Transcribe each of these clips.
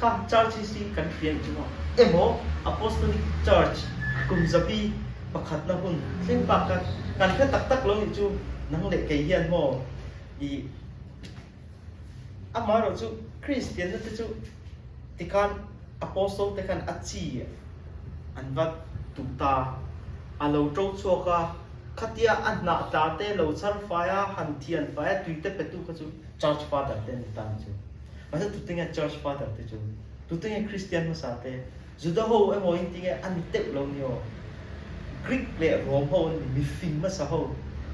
Kha Church hi kan hria ni chu maw? Emaw Apostolic Church kum zabi pakhatna hun thleng bak kha kan hre tak tak lo nih chu nang leh kei hian maw i amaherawh chu Kristianna te chu tikhan Apostle te khan a chi an va tuh ta, a lo to chhuak a, khatia a hnah tla te lo chhar fai a, han thian fai a tui te petu kha chu Church Father te an ni ta ni chu. Mahse tute nge Church Father te chu? Tute nge Kristian hmasa te? Juda ho emaw in ti nge a ni teuh lo ni aw. Greek leh Rome ho an ni, mifing hmasa ho.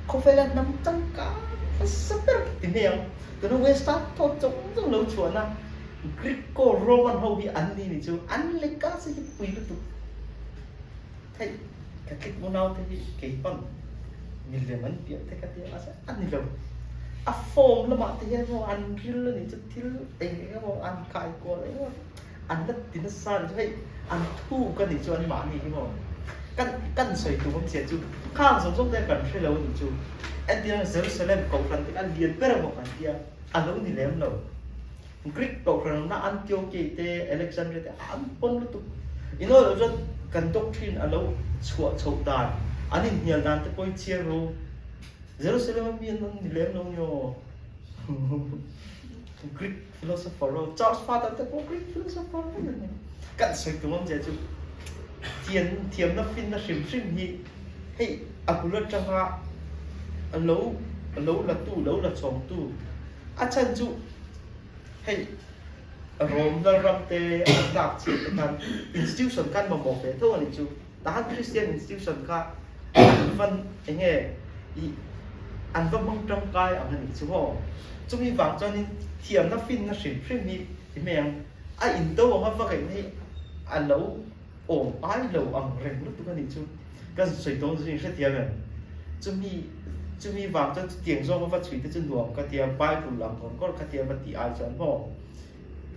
Khawvela hnam changkang hmasa ber ka ti mai ang. Tuna Western thawt zawng zawng lo chhuahna Greco-Roman ho hi an ni ni chu an legacy hi pui lutuk. Hei Catholic unaute hi keipawn milem an piah te ka tia mahse a ni lo. A form lamah te hian maw an ril a nih chu thil eng eng emaw an kai kual eng emaw an la ti nasa a nih chu hei an thuk a nih chu an mahni hi maw kan kan sawi tum awm chiah chu khang zawng zawng te kan hre lo a nih chu. Entirna Jerusalem kohhran te kha lian ber emaw kan tia a lo ni lem lo. Greek kohhran awmna Antiochia te, Alexandria te an pawn lutuk. Inawi loh chuan kan doctrine a lo chhuah chhoh dan, an inhnial dan te pawh hi chhiar ru. Jerusalem a mi an ni lem lo ni aw. Greek philosopher ho, Church Father te pawh Greek philosopher vek an ni. Kan sawi tum awmzia chu thian thiamna finna hrim hrim hi hei a bul atanga lo lo latu, lo la chhawngtu A chhan chu hei Rome lalram te an tlak chhiat te khan institution khan mamawh ve tho a nih chu. Tahan Christian institution kha an va enge i an va hmang tangkai ang a nih chu haw. Chumi vang chuanin thiamna finna hrim hrim hi ti mai ang. A indo anga va ngaihna hi a lo awm ai lo ang reng lutuk a nih chu ka sawi dawn chu hrethiam em? Chumi chumi vang chuan chutiang zawng a va chhui te chu nuam ka tia Bible ang kawr kawr ka tia va tih ai chuan maw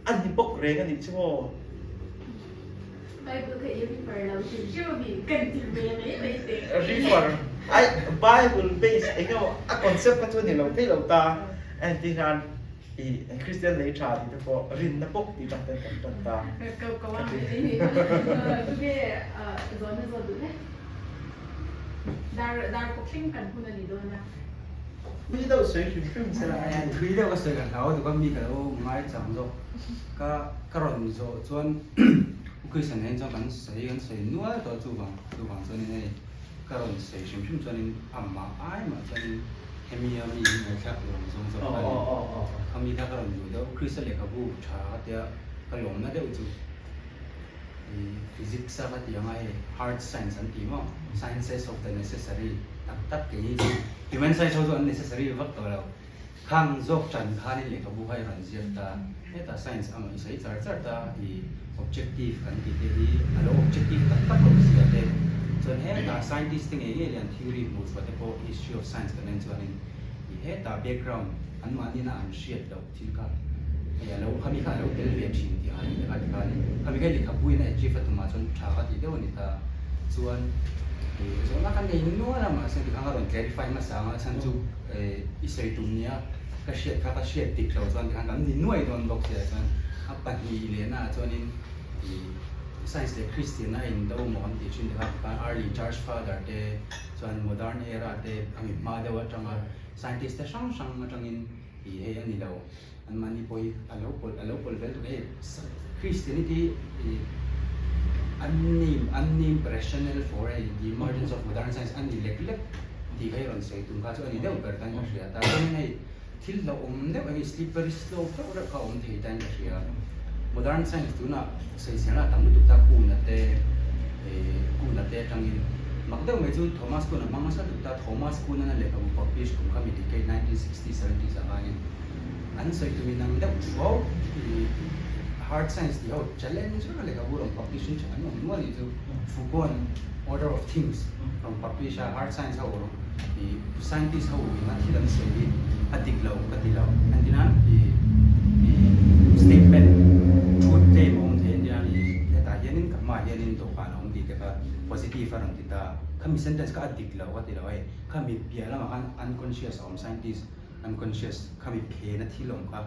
a ni bawk reng a nih chu maw. Bible kha i refer lo hrim hrim a mi kan ti ve mai mai teh. Refer ai Bible base eng emaw a concept kha chu a ni lo thei lo ta entir hian I Kristian lei tha tih te pawh rinna bawk tih chang ten kan tan ta. Ko ko a ni. Tunge zawn na zawt duh le? Dar dar pawh thleng kan hun a ni dawn a. Thui deuh sawi hrim hrim se la. Thui deuh ka sawi ka hlau duh a mi ka lo ngai chang zawk. Ka ka rawn zawh chuan U Christian nen chuan kan sawi kan sawi nual tawh chuvang chuvang chuanin hei ka rawn sawi hrim hrim chuanin amah ai mah chuanin Hemi a mi hi ngaihthlak tur ang zawng zawk a ni. Khami kha ka rawn duh deuh. Krista lehkhabu tha ka tia ka lawmna deuh chu i physics a ka ti anga hei hard science an ti maw sciences of the necessary tak tak kei hi chu human science ho chu an necessary vak tawh lo. Khang zawk tan khanin lehkhabu kha i rawn ziak ta. Hetah science a mah i sawi char char ta i objective kan tih te hi a lo objective tak tak lo zia te chuan hetah scientist te ngei ngei leh an theory hmuh chhuah te pawh history of science kan en chuanin i hetah background an mahni na an hriat loh thil kha hei a lo khami kha a lo tel ve thin tih a ni leh a tikhanin khami kha lehkhabu in a achieve a tumah chuan tha ka tih deuh a ni ta chuan i zawhna ka nei nual a mahse tikhan ka rawn clarify hmasa ang a chhan chu i sawi tum nia. Ka hriat kha ka hriat dik lo chuan tikhan kan ni nuai dawn bawk sia chuan a pahnih lehna ah chuanin ih science leh Christian a indo maw kan tih thin te kha tikhan early church father te chuan modern era te a mi hma deuh atanga scientist te hrang hrang atangin ih hei a ni lo anmahni pawh hi a lo pawlh a lo pawlh vel tuk hei Christianity ih an name an name rationale for hei the emergence of modern science a ni lek lek. Tih kha i rawn sawi tum kha chu a ni deuh ber tan ka hria. Tah chuanin hei thil hlauhawm deuh eng slippery slope deuh reuh kha a awm thei tan ka hria. Modern science tunah sawiselna a tam lutuk ta Kuhn-a te eh Kuhn-a te atangin mak deuh mai chu Thomas Kuhn a hmang nasa lutuk ta. Thomas Kuhn-an a lehkhabu publish kum kha mi decade 1960, 70s ah khanin an sawi tum inang deuh thuau ih hard science tih ho challenge vek a lehkhabu rawn publish in an awm nual nih chu Foucault-an Order of Things rawn publish a, hard science ho i scientist ho in a thil an sawi hi a dik lo ka ti lo. Engtinan i i statement truth claim a awm thei engtinan i hetah hianin ka hmaah hianin dawhkan a awm tih te kha positive a rawn ti ta. Khami sentence kha a dik lo ka ti lo hei khami piah lamah khan unconscious a awm scientist unconscious khami phena thil awm kha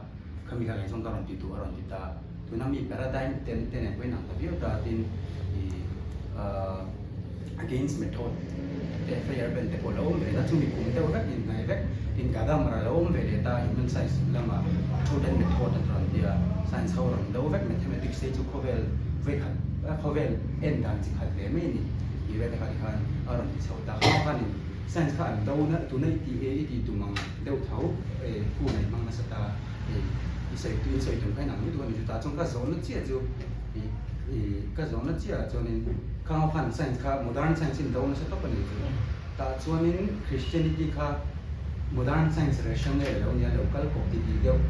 khami kha kei chuan ka rawn ti duh a rawn ti ta. Tuna mi paradigm te te nen pawhin ang ta viau ta tin ih ah against method te Feyerabend te pawh a lo awm ve ta chumi kum deuh vek inhnaih vek tin Gadamer a lo awm ve leh ta human science lamah truth and method an rawn ti a science ho rawn do vek mathematics te chu khawvel vawikhat khawvel en dan chi khat ve mai a ni tih vel te kha tikhan a rawn ti chho ta kha khanin science kha an do na tuna i tih i tih tum ang deuh tho hun a inhmang nasa ta. Hei i sawi tu in sawi tum kha inang lutuk a ni chutah chuan ka zawhna chiah chu ih ih ka zawhna chiah ah chuanin khang ho khan science kha modern science in do nasa tawp a ni chu tah chuanin Christianity kha modern science rationale lo nia lo kal kawp ti tih deuh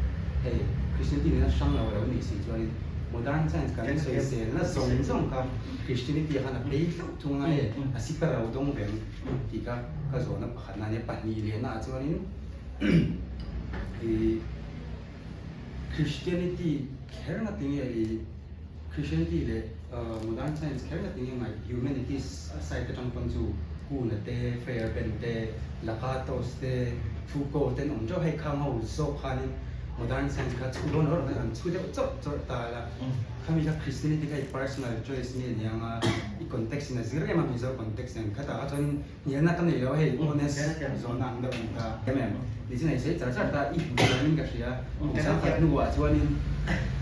hei Christianity nena hrang lo a lo nih si chuanin modern science kan sawi selna zawng zawng kha Christianity ah khan a phei hlauh thung a hei a siper a lo dawng veng tih kha ka zawhna pakhatna a nia pahnih lehna ah chuanin I Christianity kher nga tinge i Christianity leh modern science kher nga tinge ngaih humanities a side atang pawn chu Kuna te, Feyerabend te, Lakatos te, Foucault te an awm teuh hei khang ho zawk khanin modern science kha chhu dawn lo an chhu deuh chawrh chawrh ta la khami kha Christianity kha i personal choice nge nia anga i context in a zir em a Mizo context nen khatah kha chuanin Hnialna ka nei lo hei honest zawhna ang deuh ang ta. Em em, ni chu nei sei char char ta i hmu chuanin ka hria. Kum sangkhat hnuah chuanin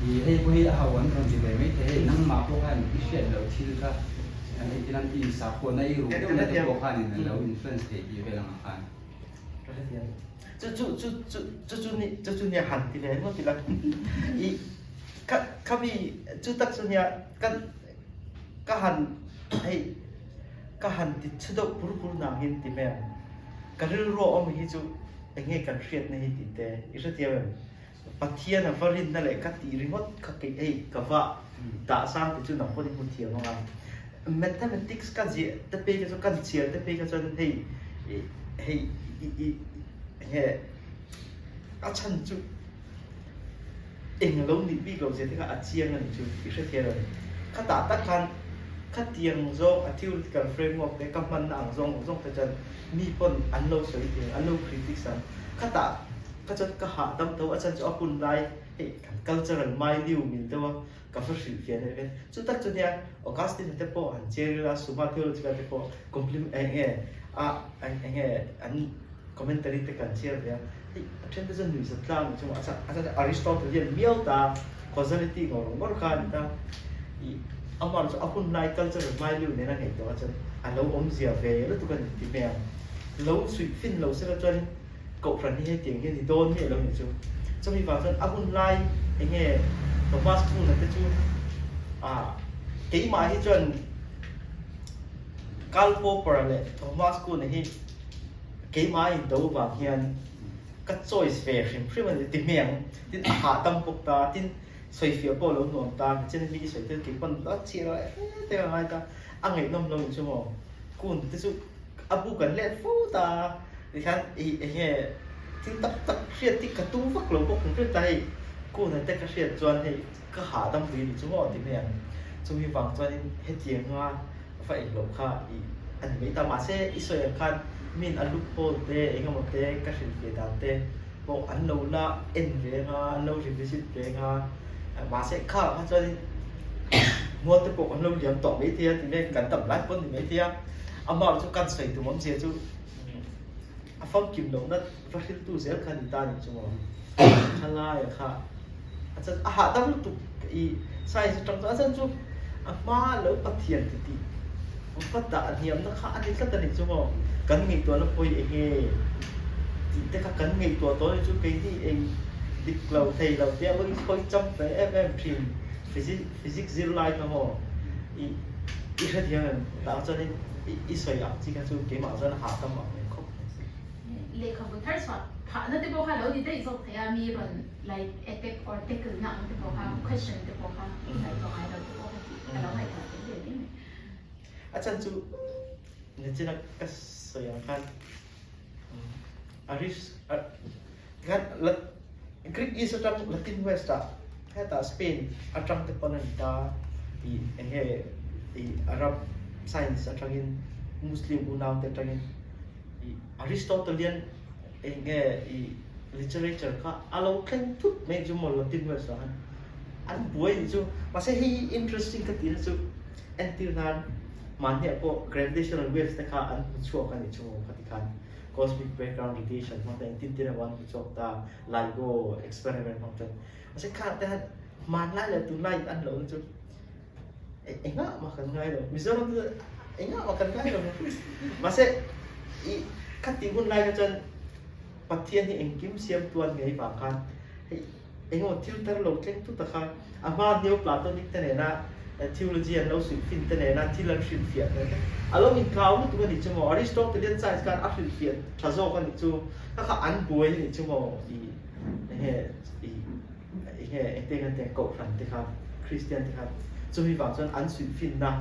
i hei pawh hi a ho an rawn ti ve mai thei hei nangmah pawh khan i hriat loh thil kha hei tilan i insakhua i ruh deuhna te pawh khanin a lo influence thei tih vel ang ah khan. Ka hrethiam. Chu chu chu chu chu chu ni chu chu nia han ti ve ngawt ila i kha khami chu tak chu nia ka ka han hei Ka han ti chhu deuh pur pur nangin ti hmel. Ka rilru a awm hi chu eng nge kan hriatna hi tih te i hrethiam em? Pathian a va rinna leh ka tih ringawt kha kei hei ka va dah sang tih chu nang pawn i hmu thiam ang a. Mathematics ka ziah te phei kha chuan kan chhiar te phei kha chuan hei hei i i eng nge a chhan chu Eng lo nih bik lo zia te kha a chiang a ni chu i hrethiam em? Khatah tak khan khatiang zawng a theoretical framework te ka hmanna ang zawng zawng te chuan mi pawn an lo sawi thei ang, an lo critics ang. Khatah kha chuan ka hahdam tho a chhan chu a hun lai hei kan cultural milieu mil deuh a ka va hrilh fiah leh vel. Chu tak chu nia Augustine te pawh han che ril a, Summa Theologica te pawh compliment eng nge a eng nge an commentary te kan chhiar ve a, hei a then te chuan nuihzat tlang ni chung a a chuan Aristotle hian miau ta causality ngawr ngawr kha a ni ta ih amah chu a hun lai cultural milieu nena ngaihtuah chuan a lo awmzia ve lutuk a ni ti mai ang. Lo suih fin lo sela chuanin Kohhran hi hetiang hi a ni dawn miah lo ni chu. Chumi vang chuan a hun lai eng nge Thomas Kuhn-a te chu ah keimah hi chuan Karl Popper-a leh Thomas Kuhn-a hi keimah a indo vang hian ka choice ve hrim hrim a ni ti hmel ang. Tin a hahdam bawk ta, tin sawifiah pawh a lo nuam ta, nichin a mi i sawi tel kei pawn a chhiar a e te ka ngai ta, a ngaihnawm lo in chu maw Kuhn te chu a bu kan let fo ta tikhan i eng nge thil tak tak hriat hi ka tum vak lo bawk hrim hrim ta hei Kuhn-a te ka hriat chuan hei ka hahdam pui a ni chu maw ti mai ang. Chumi vang chuanin hetianga va eng loh kha i a ni mai ta. Mahse i sawi ang khan min a loophole te eng emaw te ka hrilh ve dan te pawh an lo la en ve anga an lo revisit ve anga mahse kha kha chuanin mual te pawh kan lo liam tawh mai thei a ti mai kan tam lai pawh a ni mai thei a. Amah chu kan sawi tum awmzia chu a famkim lohna va hriltu zel kha a ni ta a ni chu maw. Thalai kha a chan a hahdam lutuk i science atang chuan a chan chu a hma lo Pathian ti tih va dah hniamna kha a ni tlat a ni chu maw. Kan ngaihtuahna pawi eng nge tih te kha kan ngaihtuah tawh a ni chu keini eng dik lo thei lo te a lo insawi cham ve em em thin physics zirlai kha maw i i hrethiam em tah chuanin i sawi ang chi kha chu keimah chuan hahdam ang em khawp mai. Lehkhabu thar chhuah phahna te pawh kha lo ni daih zawk thei a, mi rawn like attack or tackle na ang te pawh kha question te pawh kha ngaihtuah ngai lo te pawh kha tih ka lo ngaihtuah tel ve mai mai. A chhan chu nichina ka sawi ang khan Aris khan Greek East atang Latin West ah hetah Spain atang te pawn a ni ta i eng nge i Arab science atangin Muslim unau te atangin I Aristotelian eng nge i literature kha a lo thleng thut mai chu maw Latin West ah khan. An buai nih chu. Mahse hei hi interesting ka tihna chu entir nan mahniah pawh gravitational waves te kha an hmu chhuak a nih chu maw khati khan cosmic background radiation hmang te engtin tin emaw an hmu chhuak ta LIGO experiment hmang chuan. Mahse khang te khan hmanlai leh tunlai in an lohna chu engah mah kan ngai lo. Mizoram chu engah mah kan ngai lo. Mahse i khati hun lai kha chuan Pathian hi engkim siam tuan ngei vang khan hei Engemaw thil thar lo thleng tut a kha a hma Neoplatonic te nena theology an lo suihfin te nena thil an hrilhfiah te a lo inthlau lutuk a nih chu maw? Aristotelian science khan a hrilhfiah tha zawk a nih chu kha kha an buai a nih chu maw? I enge i enge engte nge te kohhran te kha Christian te kha chumi vang chuan an suihfinna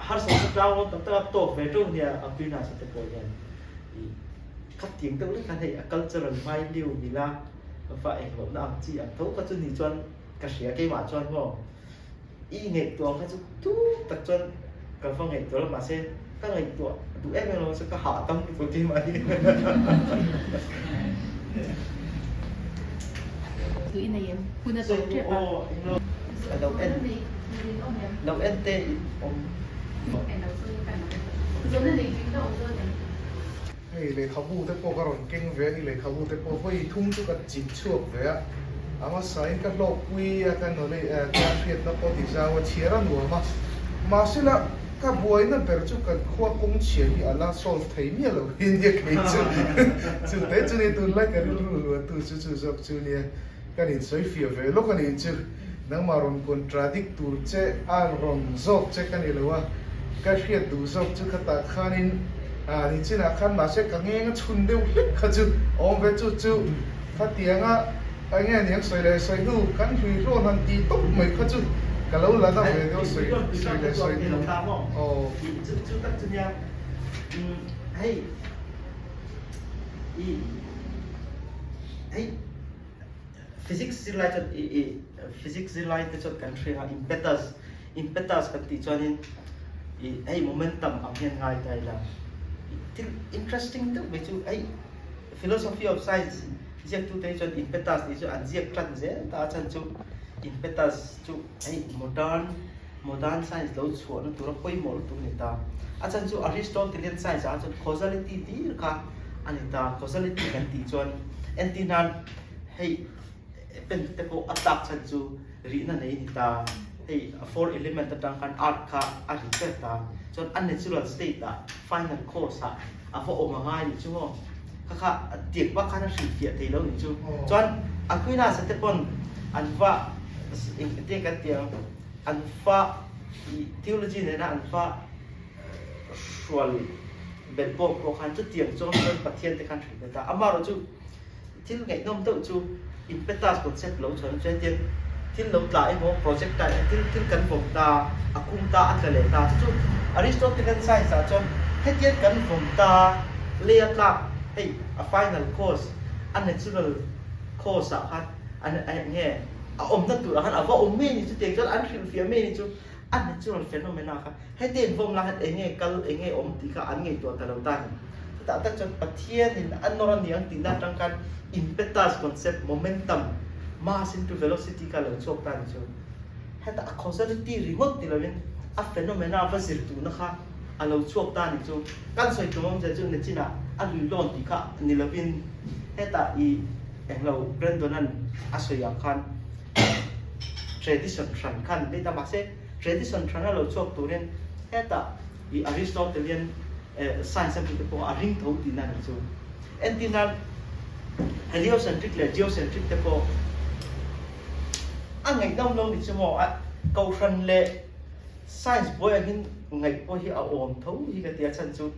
harsatna tlang tam tak a tawk ve teuh nia Aquinas te pawh hian i khatiang deuh lek khan hei a cultural milieu mila Va englohna ang chi ang tho kha chu ni chuan ka hria keimah chuan maw i ngaihtuah kha chu tu tak chuan ka va ngaihtuah lo mahse ka ngaihtuah duh em em lo chu ka hah tam lutuk keimah hi. Duh i nei em? Hun a tawp tep a. Lo en lo en te in awm. Hei lehkhabu te pawh ka rawn keng ve a ni, lehkhabu te pawh vawi thum chu ka chip chhuak ve a, a hmasain ka hlawkpui a, ka knowledge ka hriatna pawh ti zau a, chhiar a nuam a, mahsela ka buaina ber chu kan khua kawng chhia hi a la solve thei miah lo hi nia kei chu chu te chu ni tunlai ka rilru luahtu chu chu zawk chu nia ka ninsawi fiah ve lawk a nih chu nangmah rawn contradict tur che a rawn zawk che ka ni lo a, ka hriat duh zawk chu khatah khanin ah ni chinah khan mahse ka ngeng a chhun deuh hlek kha chu awm ve chu chu khatianga eng nge niang sawi leh sawi hnu kan hlui hlawn han tih tawp mai kha chu ka lo la na ve deuh sawi sawi leh sawi hnu aw. Chu chu tak chu nia hei i hei. Physics zirlai chuan i i physics zirlai te chuan kan hria a impetus impetus kan tih chuanin i hei momentum ang hian ngai ta ila thil interesting deuh mai chu hei philosophy of science ziaktute hi chuan impetus tih chu an ziak tan zel ta a chhan chu impetus chu hei modern modern science lo chhuahna tura pawimawh lutuk a ni ta a chhan chu Aristotelian science ah chuan causality tir kha a ni ta causality kan tih chuan entir nan hei pen te pawh a tlak chhan chu rihna nei a ni ta hei four element atang khan earth kha a ri ber ta chuan a natural state ah final cause ah a va awm a ngai nih chu maw kha kha tiang bak khan a hrilhfiah thei lo nih chu chuan Aquinas te pawn an va engtin kan ti ang an fa theology nena an fa hrual belh bawk pawh khan chutiang chuan chuan Pathian te khan hrilh ve ta amaherawh chu thil ngaihnawm deuh chu impetus concept lo chhuah chu hetiang thil lo tla emaw projectile thil thil kan vawm ta a kum ta a tla leh ta chu chu Aristotelian science ah chuan hetiang kan vawm ta lei a tlak hei a final cause a natural cause ah khan an eng nge a awmna tur ah khan a va awm mai a ni chutiang chuan an hrilhfiah mai a ni chu a natural phenomena kha hetiang in vawm lai khan eng nge kal eng nge awm tih kha an ngaihtuah ta lo ta a ni. Chutah tak chuan Pathianin a nawr a ni ang tihna atang khan impetus concept, momentum, mass into velocity kha a lo chhuak ta a ni chu. Heta a causality ringawt ni lovin a phenomena va zir duhna kha a lo chhuak ta a ni chu. Kan sawi tum awmzia chu nachinah a lui lawn tih kha ni lovin heta i englo Brandon-a'n a sawi ang khan tradition hran khan daih ta mahse tradition hran a lo chhuak turin heta i Aristotelian science a tih te pawh a ring tho tihna a ni chu. Entirnan heliocentric leh geocentric te pawh a ngaihnawm lo ni chu maw a kohhran leh science buai angin ngaih pawh hi a awm tho hi ka ti a chhan chu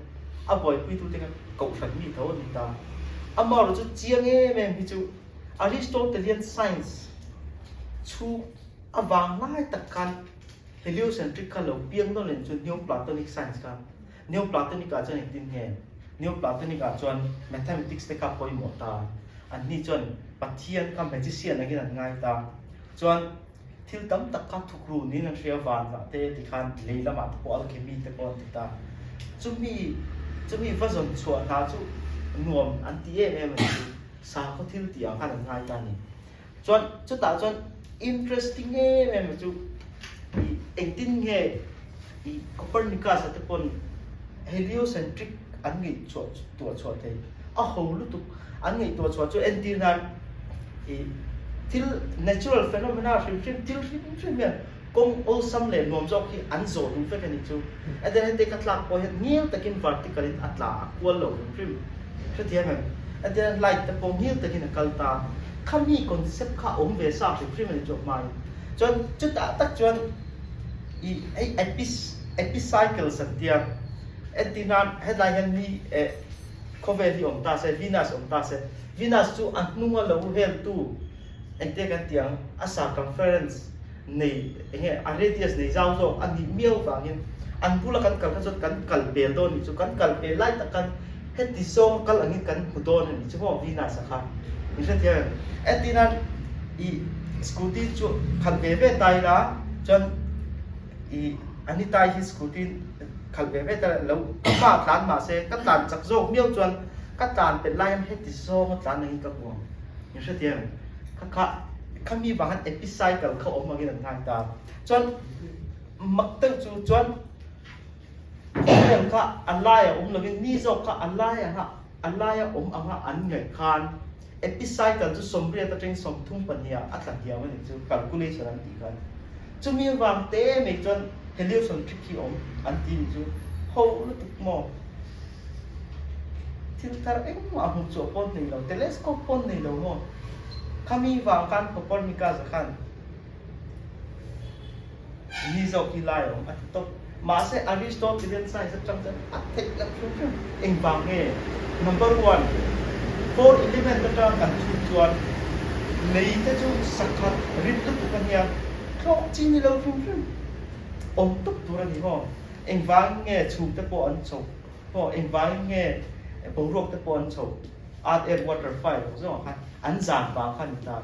a buaipuitu te kha kohhran mi tho a ni ta. Amaherawhchu chu chiang em em hi chu Aristotelian science chhung avang lai tak khan Heliocentric kha lo piang dawn leh chu Neoplatonic science kha. Neoplatonic ah chuan engtin nge? Neoplatonic ah chuan mathematics te kha pawimawh ta. Anni chuan Pathian kha magician angin an ngai ta. Chuan thil tam tak kha thukru niin an hria van ah te tikhan lei lamah te pawh alchemy te pawh an ti ta. Chumi chumi va zawn chhuah hna chu nuam an ti em em a ni chu. Sakhaw thil tih ah khan an ngai ta a ni. Chuan chutah chuan. Interesting em em chu i engtin nge i Copernicus a te pawn heliocentric an ngaihtuah tuah chhuah thei a ho lutuk an ngaihtuah chhuah chu entir nan i thil natural phenomena hrim hrim thil hrim hrim hian kawng awlsam leh nuam zawk hi an zawh duh vek a nih chu. Eden hete ka tlak pawh hian ngil takin vertical in a tla a kual lo hrim hrim. Hrethiam em? Eden light te pawh ngil takin a kal ta. Khami concept kha a awm ve sa hrim hrim a ni chu a hmain. Chuan chutah tak chuan i hei epis epicycles an tia. Entir nan hetlai hian ni eh khawvel hi awm ta se, Venus awm ta se. Venus chu a hnunga lo heltu engte kan tih ang a circumference nei enge a radius nei zau zawk a nih miau vangin an bula kan kal kha chuan kan kal pel dawn nih chu kan kal pel lai tak khan heti zawng a kal angin kan hmu dawn a nih chu maw Venus a kha in hrethiam em? Entir nan i scooty chu khalh ve ve ta ila chuan i Anita hi scooty khalh ve ve ta lo ka pa tlan mahse ka tlan chak zawk miau chuan ka tlan pelh lai hian heti zawng a tlan angin ka hmu ang. In hrethiam em? Kha kha khami vang khan epicycle kha awm angin an ngai ta. Chuan mak deuh chu chuan khawvel kha a laia awm lovin ni zawk kha a lai anga a laia awm anga an ngaih khan epicycle chu sawmriat atangin 32 ah a tla hniam a nih chu calculation an tih khan. Chumi vang te mai chuan heliocentric hi awm an ti nih chu ho lutuk maw? Thil thar engmah a hmuh chhuah pawn nei lo, telescope pawn nei lo maw? Khami vang khan Copernicus-a khan ni zawk hi lai a awm a ti tawp. Mahse Aristotelian science atang chuan a theih loh hrim hrim. Engvang nge? Number one, four element atang kan chhut chuan lei te chu sakhat rit lutuk a nia, thlawk chi ni lo hrim hrim awm tawp tur a ni maw? Engvangin nge chhungte pawh an chho pawh engvangin nge boruak te pawh an chho earth air water fire ang zawng ah khan an zan vang kha a ni ta.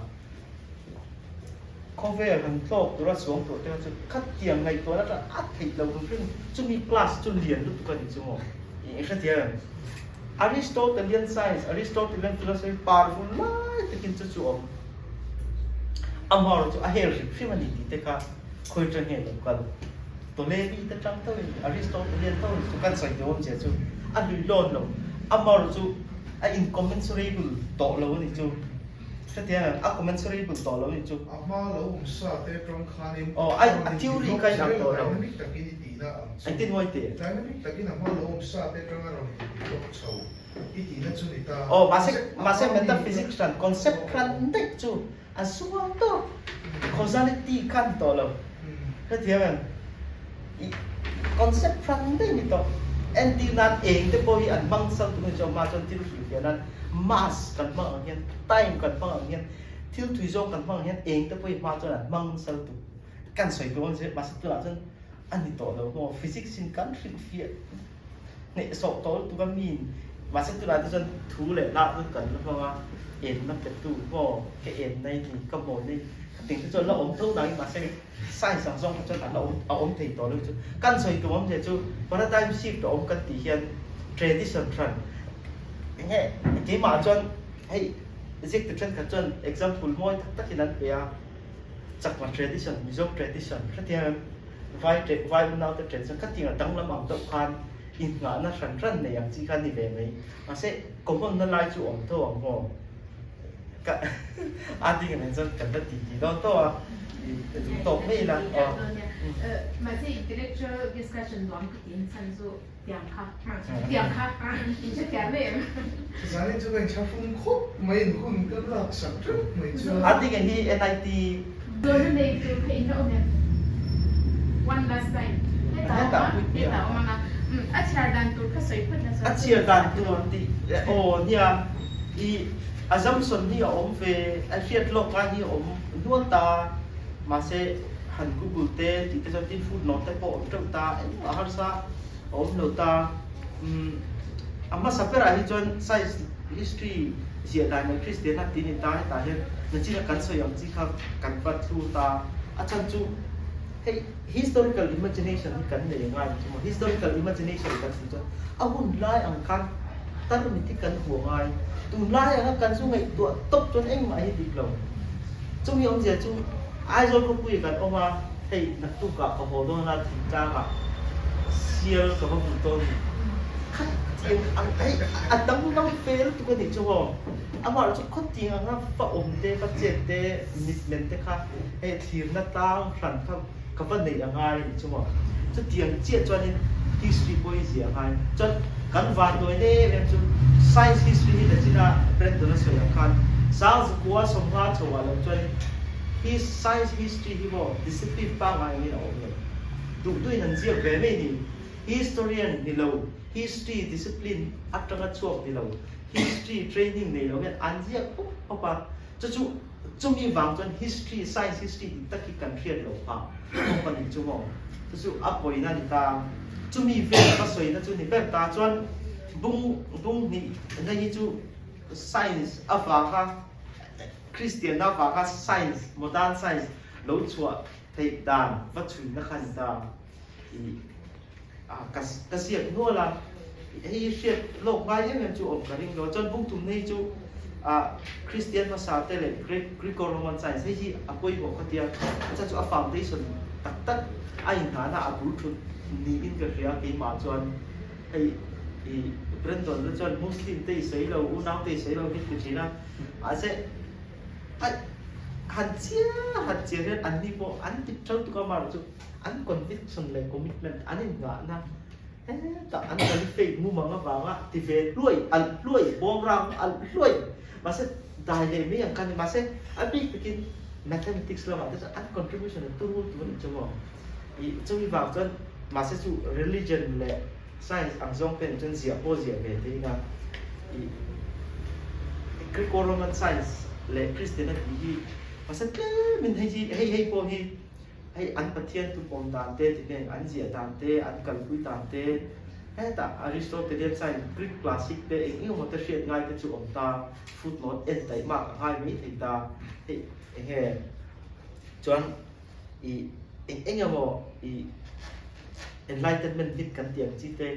Khawvel han tlawk tura chuang tur te kha chu khatiang ngaihtuahna atang a theih loh hrim hrim chumi class chu lian lutuk a ni chu maw i hrethiam em? Aristotelian science, Aristotelian philosophy powerful lai takin chu chu awm amaherawhchu a hel hrim hrim a ni tih te kha khawi atang nge lo kal. Ptolemy te tang tho in Aristotelian tho in chu kan sawi tih awmzia chu a hlui lawn lo, amar chu a incommensurable tawh lo a ni chu. Hetiang a commensurable tawh lo a ni chu. A hma lo awm sa te tang khanin Aw, a a theory kha in ang tawh lo. Dynamic takin i tihna ang chu. Engtin mawi tih? Dynamic takin a hma lo awm sa te tanga rawn in develop chho i tihna chu ni ta. Aw, mahse mahse metaphysics hran concept hran daih chu A sual tawp. Causality kha a ni tawh lo. Hrethiam em? I concept hran daih a ni tawh. Entir nan eng te pawh hi an hmang sal tum a ni chuan mah chuan thil hrilhfiah nan mass kan hmang ang hian, time kan hmang ang hian, thil thui zawng kan hmang ang hian eng te pawh hi hma chuan an hmang sal tum. Kan sawi tur a ni si, mahse tunah chuan a ni tawh lo maw? Physics in kan hrilhfiah Hnehsawh tawh lutuk a mi mahse tunah te chuan thu leh lah chu kan la hmang a, enna pe tu maw ka en na i ni ka mawi na i ka ting te chuan la awm tho nangin mahse science ang zawng kha chuan an la awm a awm thei tawh lo chu kan sawi tum awmzia chu paradigm shift a awm kan tih hian tradition hran enge keimah chuan hei ziak tu thenkhat chuan example mawi tak takin an pe a chakma tradition Mizo tradition hrethiam em? Vai ṭeh vai unaute ṭhen chuan khatiang a danglam ang deuh khan innghahna hran hran nei ang chi kha a ni ve mai. Mahse, common-na lai chu awm tho ang maw? Ka a ding nen chuan kan la ti ti dawn tawh a, i duh tawk mai ila. Aw. Mahse, intellectual discussion nuam ka ti inchhan chu tiang kha, tiang kha in hrethiam mai em? Zanin chu ka inthlahrung khawp mai, in hun ka laksak teuh mai chuan. A ding hi NIT. Dawrna nei tur kha in la awm em? One last time. Hetah awm a, hetah awm ang a. A chhiar dan tur kha sawi phawt la chuan. A chhiar dan tur tih aw nia i assumption hi a awm ve, a hriat lawk lai hi a awm nual ta. Mahse han google te tih te chuan tin footnote te pawh a awm teuh ta, engmah harsa a awm lo ta. Umm a hmasa berah hi chuan science history ziah dan leh Kristianna tih a ni ta, hetah hian nachina kan sawi ang chi kha kan va thlu ta. A chhan chu hei historical imagination hi kan nei ngai chu maw, historical imagination kan tih chuan a hun lai ang khan tarmit hi kan hmu ngai, tunlai anga kan zu ngaihtuah tawp chuan engmah hi dik lo. Chumi awmzia chu. Aizawl khawpui kan awm a, hei naktukah ka haw dawn a, thingtlangah sial ka va hmu dawn ni. Khatiang ang hei a danglam fe lutuk a nih chu maw. Amaherawhchu chu khawtiang anga va awm te, va chet te, mitmen te kha hei thlirna tlang hran kha ka va neih a ngai a nih chu maw. Chutiang chiah chuanin history pawh hi ziah a ngai. Chuan kan vanduai em em chu science history hi nachina Brandon a sawi ang khan Sangzukua sawmnga chho ah lo chuanin hi science history hi maw discipline pangngai angin a awm lo. Duh duhin an ziak ve mai ni. Historian ni lo, history discipline atanga chhuak ni lo, history training nei lo hian an ziak pawp pawp a. Chu chu Chumi vang chuan history, science history dik tak hi kan hriat loh phah bawk a nih chu maw? Chu chu a pawina a ni ta. Chumi vel ka sawina chu ni ber ta chuan bung bung hnih na hi chu science avanga Christian avanga science, modern science lo chhuah theih dan va chhuina kha a ni ta. I ka ka ziak nual a, hei hriat lawk ngai em em chu awm ka ring lo a, chuan bung thumna hi chu ah Kristian hmasa te leh Greek Greco-Roman science hei hi a pawimawh ka tia, a chhan chu a foundation tak tak a inhnahna a bul thut niin ka hria keimah chuan hei i Brandon te chuan Muslim te i sawi lo unau te i sawi lo hi ti thin a, mahse a han chiah han chiah hian anni pawh an ti tho tuk a amaherawhchu An conviction leh commitment an innghahna hetah an caliphate mumang avanga ti ve hluai, alh hluai, bawmrang alh hluai, mahse dai leh mai ang kha a ni. Mahse a bik takin mathematics lamah te chuan an contribution a turu tur a ni chu maw. Ih chumi vang chuan mahse chu religion leh science ang zawng te nen chuan ziah pawh ziah ve thei a. Ih Greco-Roman science leh Christianity hi mahse tlemin hei hi hei hei pawh hi Hei an Pathian thupawm dan te ti heng an ziah dan te, an kalpui dan te, hetah Aristotelian science, Greek classic te eng eng emaw te hriat ngai te chu awm ta, footnote en taih mak a ngai mai thei ta. Hei eng nge chuan i eng eng emaw i enlightenment hit kan tih ang chi te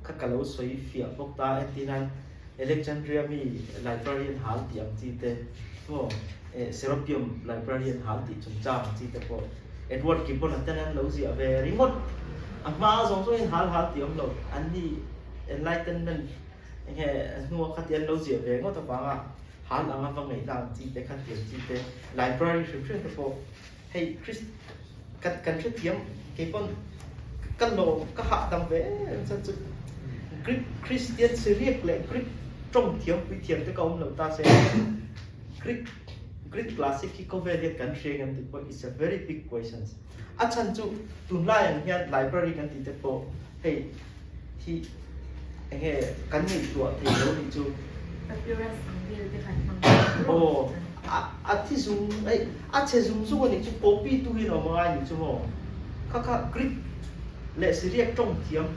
kha ka lo sawi fiah bawk ta entirnan Alexandria mi librarian hal tih ang chi te maw Serapeum librarian hal tih chungchang ang chi te pawh Edward Gibbon a ten an lo ziah ve ringawt. A hma zawng zawngin hal hal tih awm lo. An ni Enlightenment enge hnua kha tih an lo ziah ve ngawt avanga hal anga va ngaihna ang chi te kha tih ang chi te library hrim hrim te pawh hei Christ kan kan hrethiam keipawn ka lawm ka hahdam ve em chuan chu Greek Christian Syriac leh Greek tawng thiam pui thiam te ka awm lo ta se Greek Greek classic hi khawvel hian kan hria ngem tih pawh it's a very big questions a chhan chu tunlai ang hian library kan tih te pawh hei hi enge kan ngaihtuah thei lo nih chu. Papyrus ang vel te khan hmang thei lo. Aw a a thi zung ei a chhe zung zung a nih chu copy tu hian awm angai nih chu maw kha kha Greek leh Syriac tawng thiam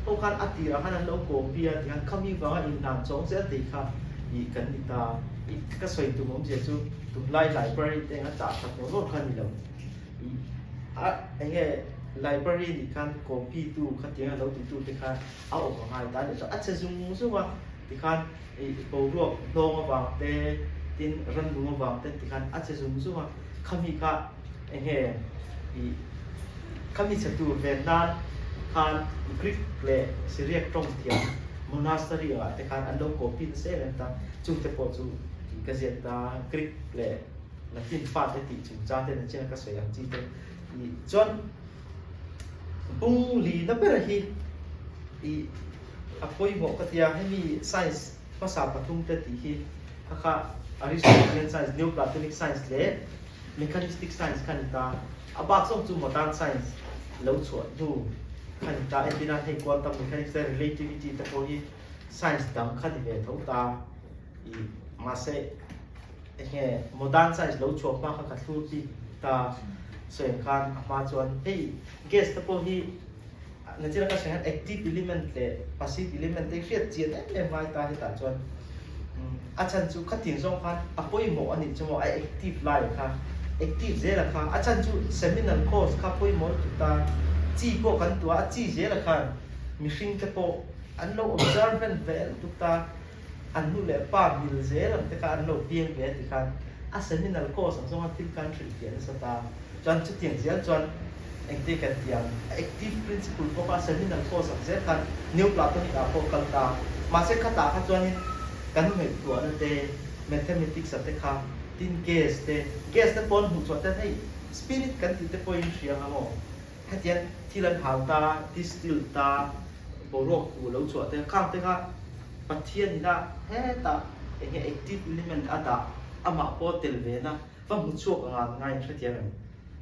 ho khan a tirah khan an lo copy a tikhan khami vanga inhlan chawng zel thei kha ih kan ni ta ih ka sawi tum awmzia chu tunlai library te eng a chah that nawr nawr kha a ni lo. A enge library nih khan copy tu khatiang a lo ti tu te kha a awm a ngai ta a nih chuan a che zung zung a tikhan ih boruak hnawng avang te tin rannung avang te tikhan a che zung zung a khami kha enge ih khami chhe tur ven nan khan Greek leh Syriac tawng thiam monastery ah te khan an lo copy nasa em em ta chungte pawh chu ka ziak ta Greek leh Latin fate tih chungchang te nen chian ka sawi ang chi te i chuan bung li na ber hi i a pawimawh ka tia hemi science hmasa pathum te tih hi kha kha Aristotelian science, Neoplatonic science leh mechanistic science kha ni ta a bak zawng chu modern science lo chhuah hnu kha ni ta entirna hei quantum mechanics te relativity te pawh hi science dang kha ni ve tho ta i mahse Enge modern science lo chhuak hma kha ka thlur bik ta sawi ang khan a hma chuan hei gas te pawh hi nachina ka sawi hian active element leh passive element te hi hriat chian em em ngai ta hetah chuan a chhan chu khatin zawng khan a pawimawh a nih chu maw a active lai kha active zela kha a chhan chu seminal course kha pawimawh lutuk ta chi pawh kan tuah a chi zela khan mihring te pawh an lo observant ve lutuk ta. An nu leh pa mil zel ang te kha an lo piang ve a ti khan a seminal course ang zawnga thil khan hrilhfiah nasa ta. Chuan chutiang zel chuan engte kan ti ang, a active principle pawh kha seminal course ang zel khan Neoplatonic ah pawh kal ta. Mahse khatah kha chuanin kan ngaihtuahna te, mathematics ah te kha, tin gas te, gas te pawh an hmuhchhuah ten hei spirit kan tih te pawhin hria ang aw. Hetiang thil an hal ta, distill ta, boruak hu lo chhuah te, khang te kha Pathian ina hetah eng nge active element a dah amah pawh tel ve na va hmu chhuak anga an ngai in hrethiam em?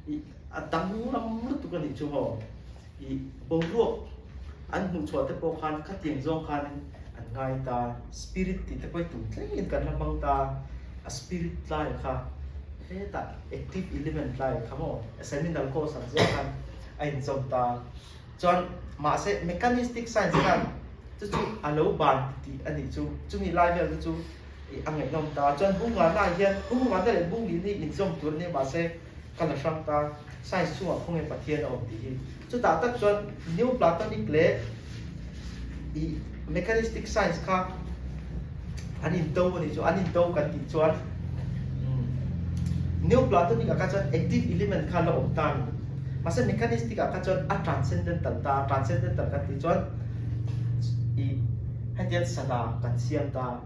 Ih a danglam lutuk a nih chu maw? Ih boruak an hmuh chhuah te pawh khan khatiang zawng khanin an ngai ta, spirit tih te pawh hi tum thlengin kan la hmang ta, a spirit lai kha hetah active element lai kha maw seminal course ang zel khan a inzawm ta. Chuan mahse mechanistic science khan chu chu a lo ban titih a nih chu, chumi lai vel te chu ih a ngaihnawm ta. Chuan bung ngana ah hian bung ngana leh bung lin hi inzawm tur a nia mahse ka la hrang ta, science chungah khawnge Pathian a awm tih hi. Chutah tak chuan Neoplatonic leh ih mechanistic science kha an into a nih chu, an into kan tih chuan Neoplatonic ah kha chuan active element kha la awm ta a ni. Mahse mechanistic ah kha chuan a transcendental ta, transcendental kan tih chuan ih hetiang sana kan siam ta,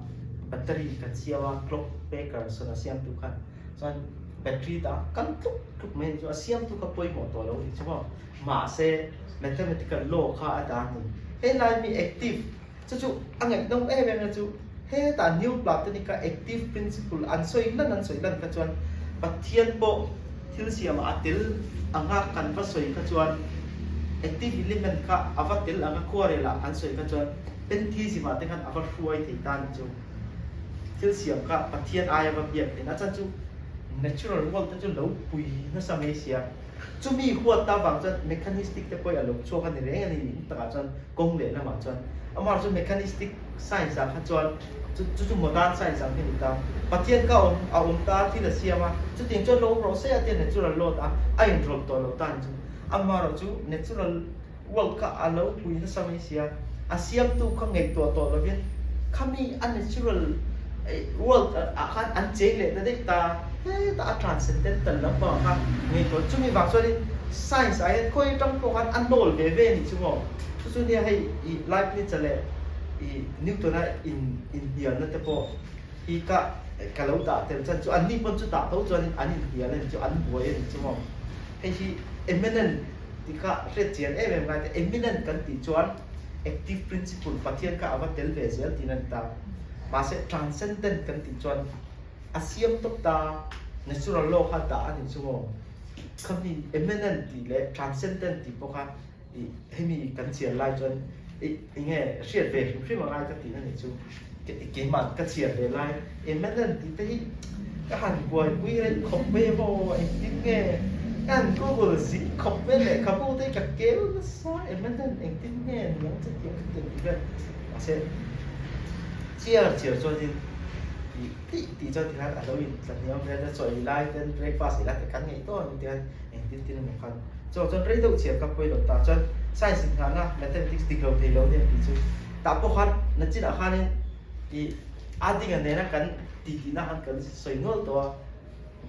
battery kan siam a, clock maker sana siamtu khan chuan battery ta kal tluk tluk mai a ni chu, a siamtu kha pawimawh tawh lo a ni chu maw. Mahse mathematical law kha a dah a ni. Helai mi active Chu chu a ngaihnawm em em na chu hetah New Platonic-a active principle an sawi lan an sawi lan kha chuan Pathian pawh thil siamah a tel anga kan va sawi kha chuan active element kha a va tel anga khuarelah an sawi kha chuan Pantheism-ah te khan a va hruai thei ta ni chu. Thil siam kha Pathian aia va biak theihna a chan chu natural world te chu lo pui nasa mai sia. Chumi huat ta vang chuan mechanistic te pawh a lo chhuak a ni reng a ni nih takah chuan kawng leh lamah chuan amah chu mechanistic science ah kha chuan chu chu modern science ang hi a ni ta. Pathian kha awm a awm ta thil a siam a, chutiang chuan lo awm rawh se a tia natural law a a inrawlh tawh lo ta ni chu. Amaherawh chu natural world kha a lo pui nasa mai sia, a siamtu kha ngaihtuah tawh lovin khami a natural world ah khan an cheng leh ta daih ta, hetah a transcendental lampangah kha ngaihtuah chumi vang chuanin science ah hian khawi atang pawh khan a nawl ve ve a nih chu maw? Chu chu nia hei ih Leibniz a leh ih Newton a in inhnialna te pawh hi ka ka lo dah tel chan chu anni pawn chu dah tho chuanin an inhnial a nih chu an buai a nih chu maw? Hei hi eminent Tih kha hriat chian em em ngai te, eminent kan tih chuan active principle Pathian kha a va tel ve zel tiin a ni ta. Mahse transcendent kan tih chuan a siam tawp ta, natural law kha dah a nih chu maw? Khami eminent tih leh transcendent tih pawh kha ih hemi kan chhiar lai chuan ih enge hriat ve hrim hrim a ngai ka tih a nih chu. Keimah ka chhiar ve lai eminent tih te hi ka han buaipui reng khawp mai emaw engtin nge ka han google zing khawp mai lehkhabu te hi ka kel nasa eminent engtin nge niang chu tiang ka ti vel mahse chiar chiar chuanin tih tih tih chuan tikhan a lo in tla hniam vel a chaw ei lai ten breakfast ei lai te kan ngei tawh a ni tikhan engtin tin emaw khan chaw chuan rei deuh chhiar ka pawi lo ta chuan science inngahna mathematics dik lo thei lo nia tih chu Tah pawh khan nachinah khanin i a dinga nena kan titihna khan kan sawi nual tawh a,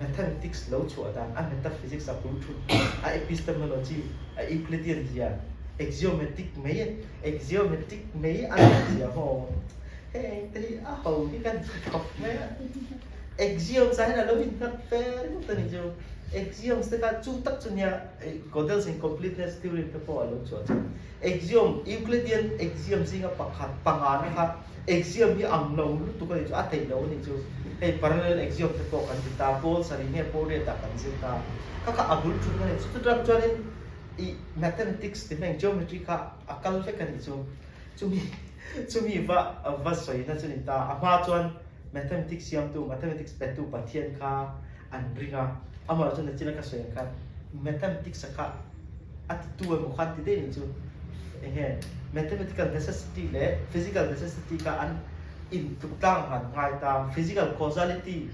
mathematics lo chhuah dan, a metaphysics a bul thut, a epistemology, a Euclidean zia, axiomatic mai, axiomatic mai a nih zia maw? Heng te hi a ho hi kan ti khawp mai a. Axioms ah hian a lo innghat fe ringawt a nih chu. Axioms te kha chu tak chu nia Gödel's incompleteness theorem te pawh a lo chhuah chu. Axiom, Euclidean axiom zinga pakhat, pangana kha axiom hi ang lo lutuk a nih chu, a theih lo a nih chu. Hei parallel axiom te pawh kan ti ta, pawl sarih nge pawl riat ah kan zir ta. Kha kha a bul thut a ni chu. Chutah chuanin ih mathematics ti hmeng geometry kha a kal vek a nih chu. Chumi chumi va va sawina chu ni ta. A hma chuan mathematics siamtu, mathematics petu Pathian kha an ring a. Amaherawhchu nachina ka sawi ang khan mathematics a kha a titu emaw khan ti daih nih chu enge mathematical necessity leh physical necessity kha an intluk tlang han ngai ta, physical causality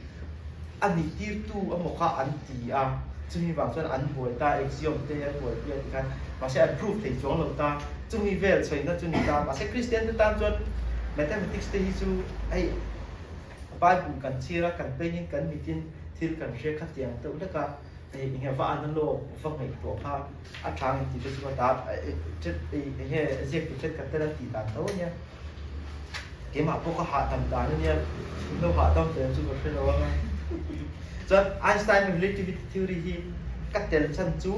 a nih tirtu emaw kha an ti a, chumi vang chuan an buai ta, axiom te an buaipui a ti khan mahse an prove thei chuang lo ta, chumi vel chhaina chu ni ta, mahse Christian te tan chuan mathematics te hi chu hei Bible kan chhir a, kan pengin kan mitin. thil kan hria khatiang deuh hlek a, eng nge va analog va ngaihtuah kha a tha ang tih te chu ka ta eng nge ziaktu thenkhat ten an tih dan tho a nia. Keimah pawh ka hahdam dan a nia, in lo hahdam ve ang chu ka hre lo ang a. Chuan Einstein relativity theory hi ka tel chhan chu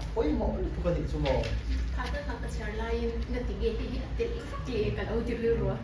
a pawimawh lutuk a nih chu maw? Kha ka kha ka chhiar laiin nga ti nge hei hi a tel vak le ka lo ti rilru a.